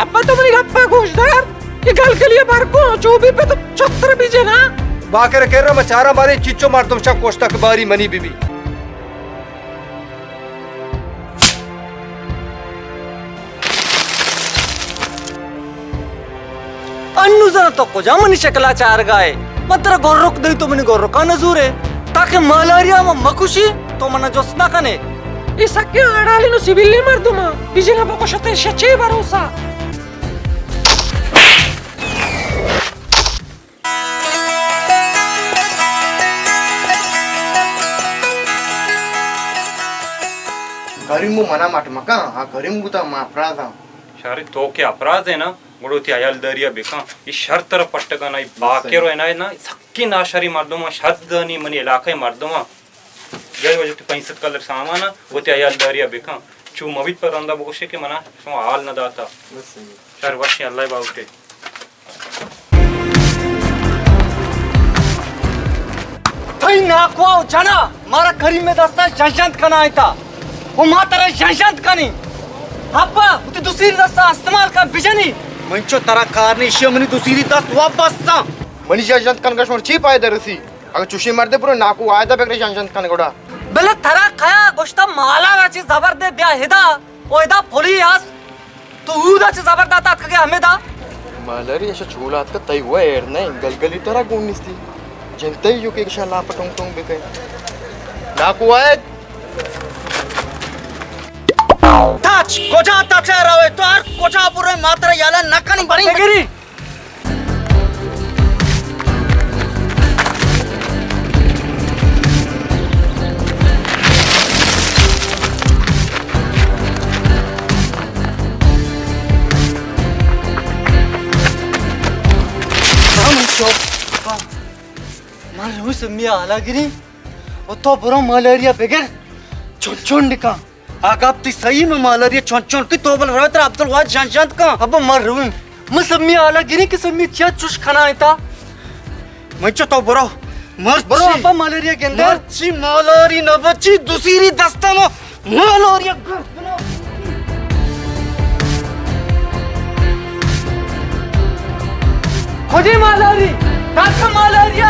ابا تو منی گپا گوش دار، کہ گلگلی ءَ بر کو، چو بی پہ تو چتر بی جنا۔ باکر کرا ما چارا بارے چچو مردم شا کوشتا کہ باری منی بی بی۔ انو زانا تو کجا منی شکلا چارگا ئے؟ من ترا گورک دئی، تو منی گورکا نزورے، تاکہ مالاریا ما مکشی، تو منا جست نہ کنے۔ اے سکیں آڑالیں و سبیلیں مردماں، بجنا بکشتے، شچے بھروسہ۔ کریم و منا مٹ مکن، آ کریم گوتا ما اپرازاں۔ شاری تو کہ اپراز ئے نا، گڑا وتی حیالداری ءَ بکن۔ اے شر ترا پٹگا نا، اے باکر و انا نا، سکیں ناشری مردماں، شر دانی منی علاقہ مردماں۔ بیا وجہ تو پنچ سد کلر سامان ءَ وتی حیالداری ءَ بکن۔ چو مبیت پر رندا بگوشے کہ منا شما حال نہ داتا۔ شر وشیں اللہ باوٹے۔ تئی ناکو ءُ جنا مارا کریم ءِ دستا ژنت کنائینتا ءُ ما ترا ژنت کنیں۔ ابا، وتی دوسیری دستا استعمال کن بجنی۔ من چو ترا کار نیشی، منی دوسیری دست وابستہ۔ منی ژنت کنگا شمارا چی فائدہ رسی؟ اگہ چوشیں مردے برو ناکو آیدا بگرے ژنت کن گڑا۔ بلے ترا کیا گوشتا مالارا چی زبر دے بیا ہدا، او ہدا پھلی است۔ تو اودا چہ زبر داتا اتکگے ہمدا؟ مالاری اشا چولا اتکا، تئی و ایر نہ، گلگلی ترا گون نیستی۔ جنتئی یو کہ اشا لاپ ٹونگ ٹونگ بکئے۔ ناکو آیت۔ تچ، کجا تچ روے؟ تو ہر کجا برے ما ترا یلا نہ کنی بریں۔ بگری۔ من روی سمی حالا گریں و تو برو مالاریا بگر، چون چون نکن۔ آ گپ تئی سہی، من مالاری چون چون کی تو بل رویت را عبدالواحد ژن ژنت کن۔ ابا من رویں۔ من سمی حالا گریں کہ سمی چیا چوش کنائینتا۔ من چو تو برو۔ مرچی۔ برو ابا مالاری گندے۔ مرچی مالاری نہ بچی، دوسیری دستا ما مالاری گرد بنا۔ کجے مالاری؟ کاکا مالاریا؟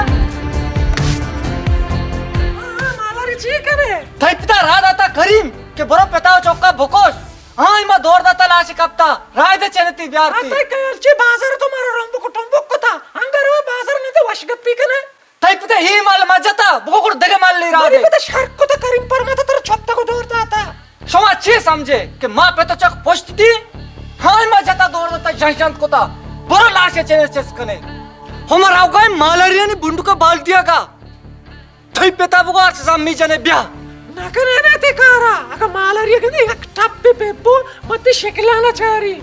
مالاری چی کنے؟ تئی پتا را داتا کریم کہ برو پتا و چکا بکش۔ ہاں، ایما دور داتا لاشی کپتا۔ رائے دے چنتی بیارتی۔ ہاں، تئی کیال چی بازار تو مارا رمبک و ٹمبک کتا۔ انگا رو بازار نہ تے وش گپی کنے۔ تئی پتا ہی مال ما جتا، بگو گڑ دگہ مال لی را منی دے۔ پتا شر کتا کریم پرماتا تر چھپتا کو دور داتا۔ شما چی سمجھے کہ ما پتا چک پشت دی؟ ہاں، ما جتا دور داتا جن جن کتا۔ برو لاشے چنے چس کنے۔ ہمر آوگا مالاریانی بنڈو کا بال دیا گا۔ تئی پتا بگو ہرچ سمی جنے بیا۔ نہ کنے نہ تے کارا، اگہ مالاری گندی یک ٹپ پہ بو، من تی شکلانا چاری۔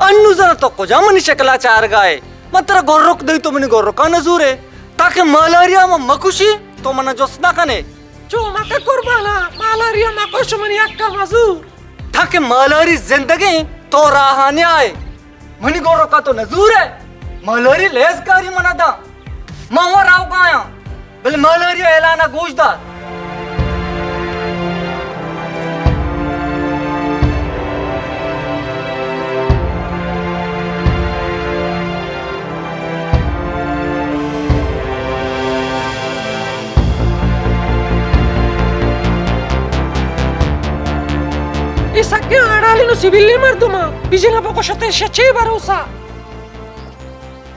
انو زنا تو کجا منی شکلا چارگا ئے؟ من ترا گورک دئی تو منی گورکا نزورے، تاکہ مالاریا من مکشی تو منا جست نہ کنے۔ چو مکہ قربانا، مالاریا مکش منی حقا مزور۔ تاکہ مالاری زندگیں تو راہانی آئے۔ منی گورکا تو نزور ئے، مالاری لیز کاری منا دا۔ ما ہوں راوگایاں، بلے مالاری اعلانا گوش دار۔ اے سکیں آڑالیں و سبیلیں مردماں، بجن ء بکشتے، شچے بھروسہ۔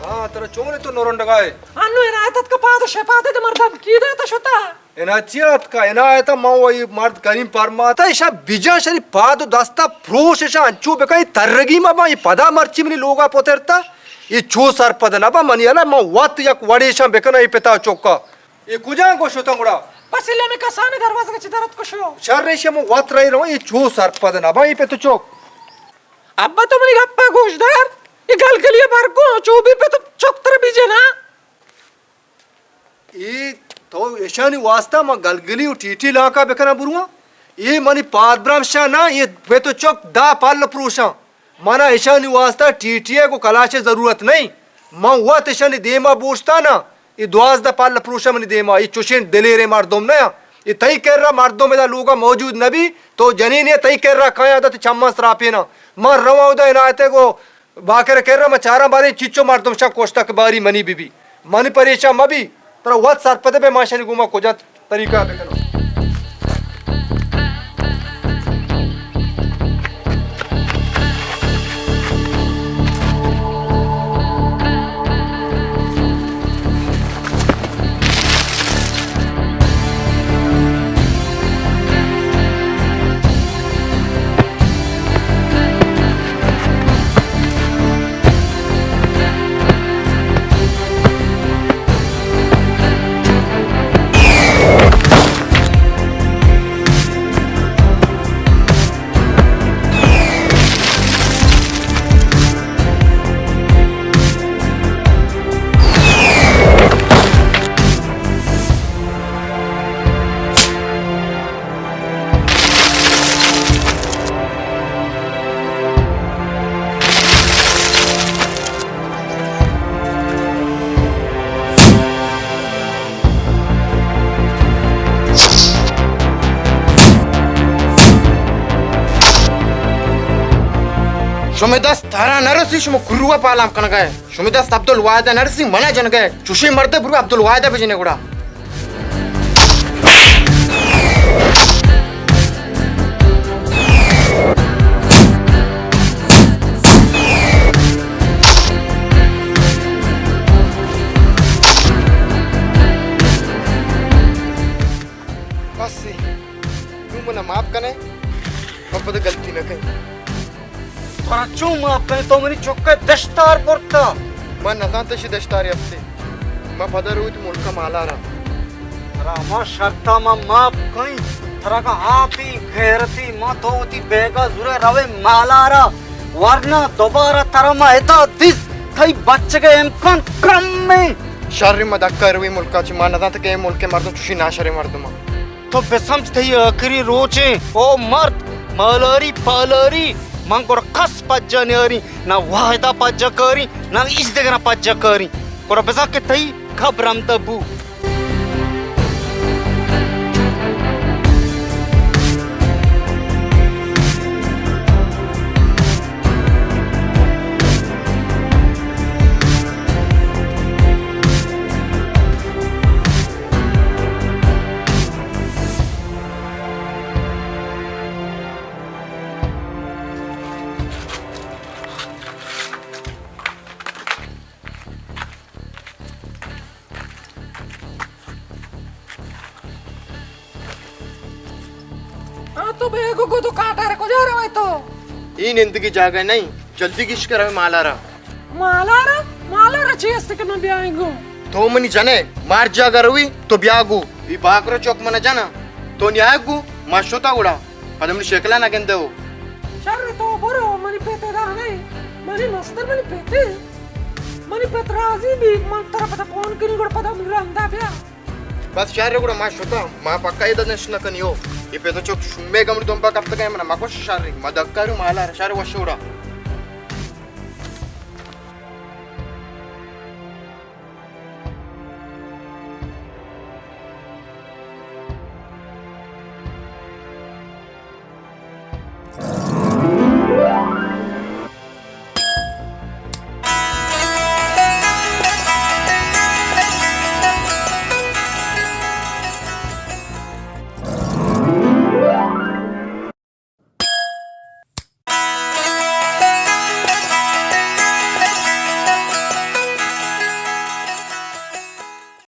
ہاں، ترا چون تو نورنڈگائے؟ انو عنایت اتکا پاد شپاد دے مردم کی داتا شتا۔ عنایت چی اتکا؟ عنایت من وئی مرد کریم پرماتا، ایشاں بجن شری پاد و دستا پروش، ایشاں انچو بکن، اے ترگی مباں، اے پدا مرچی منی لوگا پترتا، اے چو سرپد نباں، منی الا من وت یک وڑے ایشاں بکناں، اے پتا چکا۔ اے کجا گوشتاں گڑا؟ پسیلے میں کسانے دروازگ چی درت کشو۔ شر ایشی من وت رہی رہوں، اے چو سرپد نباں، اے پت چک۔ ابا تو منی گپا گوش دار، اے گلگلی بر کو، چو بی پت چک تر بی جنا۔ اے تو ایشانی واسطہ ما گلگلی و ٹیٹی لاکا بکناں برواں؟ اے منی پاد برمشاں نا، اے پت و چک دہ پل پروشاں۔ منا ایشانی واسطہ ٹیٹی ء گوں کلاش ء ضرورت نئیں۔ من وت ایشانی دیما بوشتاں نا، اے دوازدہ پل پروشاں منی دیما، اے چوشیں دلیریں مردم نہ آں۔ اے تئی کرا مردم ادا لوگا موجود نبی، تو جنینے تئی کرا کایاں ادا تئی چماں سراپیناں۔ من رواں ادا عنایت ء گوں باکر کرا ما چاراں باریں چیچو مردم شان کوشتا کہ باری منی بی بی۔ منی پریشان مبی، ترا وت سرپد بے ما شری گوما کجا طریقہ بکنو۔ شمے دست ترا نہ رسی، شما کروا پالام کنگا ہے۔ شمے دست عبدالواحد نہ رسی، منا جنگا ہے۔ چوشیں مردے برو عبدالواحد بجنے گڑا۔ بس، نوں منا معاف کنے، من پدا غلطی نہ کن۔ ترا چون معاف کنیں؟ تو منی چک ءِ دشتار برتا۔ من نزانت اشی دشتارے ہستے۔ من پدا رویت ملک ءَ مالارا۔ ترا ہما شرطا من معاف کئیں، ترا کہ آپی غیرتی، من تو وتی بیگا زورے روے مالارا، ورنہ دوبارہ ترا من ادا دیست، تئی بچگ ءِ امکان کم ایں۔ شر، من دکا روی ملکا چی، من نزانت کہ اے ملک ءِ مردم چوشی ناشریں مردم اں۔ تو بسمجھ تئی آخری روچ ایں۔ او مرد، مالاری پالاری، من گڑا کس پجا نیاری، نہ واحدہ پجا کاری، نہ ہیچ دگرا پجا کاری۔ گڑا بزاں کہ تئی قبر ہمدا بو۔ ہاں، تو بیگو گو تو کاٹار کجا روئے تو؟ اے نندگی جاگہ نہیں، جلدی گیش کر مالارا۔ مالارا؟ مالارا چی است کہ من بیائیں گو؟ تو منی جنے، مار جاگہ روی، تو بیا گو۔ اے باکرو چوک من جنا، تو نیائے گو، ما شتا گڑا۔ پدا منی شکلا نہ گندے ہو۔ شر، تو برو، منی پت ادا نہ ایں۔ منی مستر منی پت ایں۔ منی پت راضی بی، من ترا پدا فون کنی، گڑا پدا من رندا بیا۔ بس شر، گڑا ما شتا، ما پکا ادا نشت نہ کنی ہو۔ اے پت چوک شمے گمڑی دمبا کپتگا، منا مکوش شر، ما دکارو مالارا، شر وشورا۔